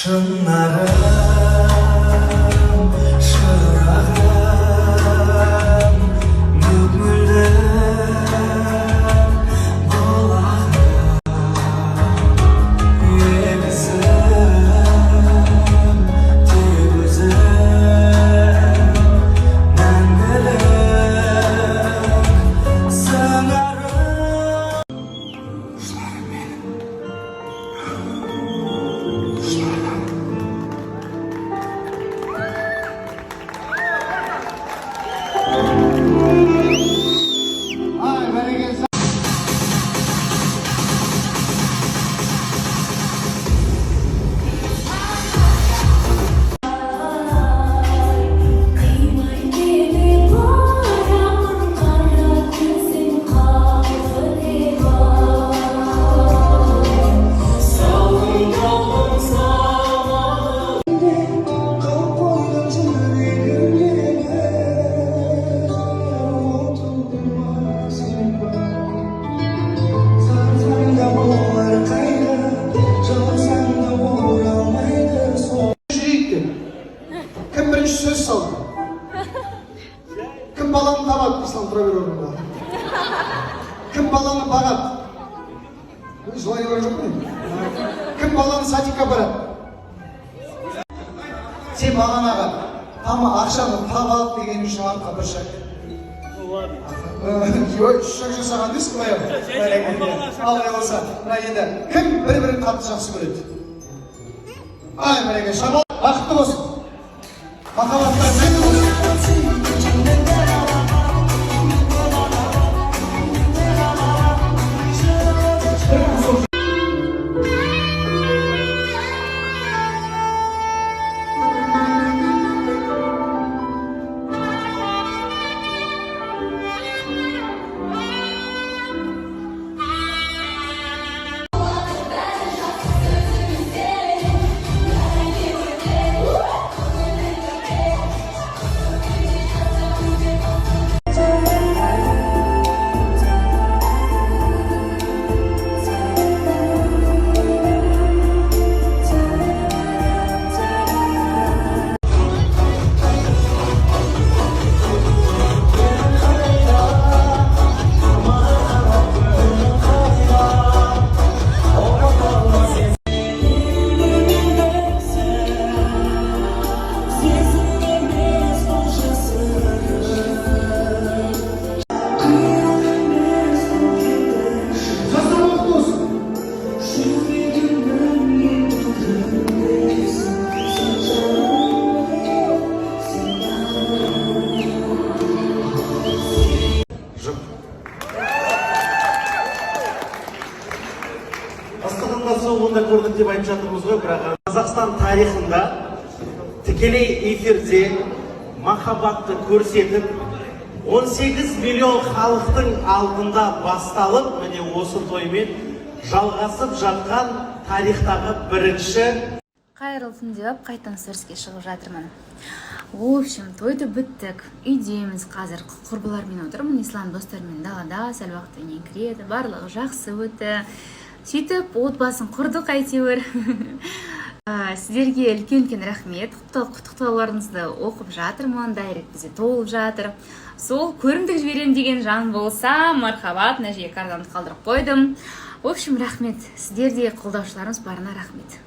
Шынарым, шырағым, мөп-мөлдір бұлағым, егізім, тек өзің, мәңгілік сыңарым. Құшағым менің, құшағым. Ай, бәрекелді! Қимай кетіп барамын, қара көзің қалды деп ай. Салқын қалдым самалы. Қалып қойдың жүрегімдегі ұмытылмас сен. Сағынсаң да, олар қайда? Жыласаң да, оралмайды сол. Жүрейік деп кім бірінші сөз салды? Кім баланы табады? Ислам, тұра бер орныңда. Кім баланы бағады? Желаниялар жоқ қой. Кім баланы садикке апарады? Сен бағанағы тама ақшаны табады деген үшін артқа бір шаг, ой, үш шаг жасаған дейсіз ғой. Бәрекелді! Ал болса, мына енді кім бір бірін қатты жақсы көреді? Ай, бәрекелді! Шамал, бақытты болсын, махаббаттар мәңгі болсын. Сезім емес бұл, жасырын, қиял емес бұл кетті. Жастар, бақытты болсын! Жүрегімнің ең төріндесің, жаным, сен. Жұп. Басқадан да соңында көрдік деп айтып жатырмыз ғой, бірақ Қазақстан тарихында тікелей эфирде махаббатты көрсетіп, 18 миллион халықтың алдында басталып, міне, осы тоймен жалғасып жатқан тарихтағы бірінші. Қайырлы түн деп қайтадан сториске шығып жатырмын. В общем, тойды біттік, үйдеміз қазір, құрбылармен отырмын. Ислам достарымен далада, сәл уақыттан кейін кіреді. Барлығы жақсы өтті, сөйтіп отбасын құрдық әйтеуір. Сіздерге үлкен үлкен рахмет. Құттықтауларыңызды оқып жатырмын, директ бізде толып жатыр. Сол көрімдік жіберемін деген жан болса, мархабат, мына жерге картамды қалдырып қойдым. В общем, рахмет сіздерде, қолдаушыларымыз барына рахмет.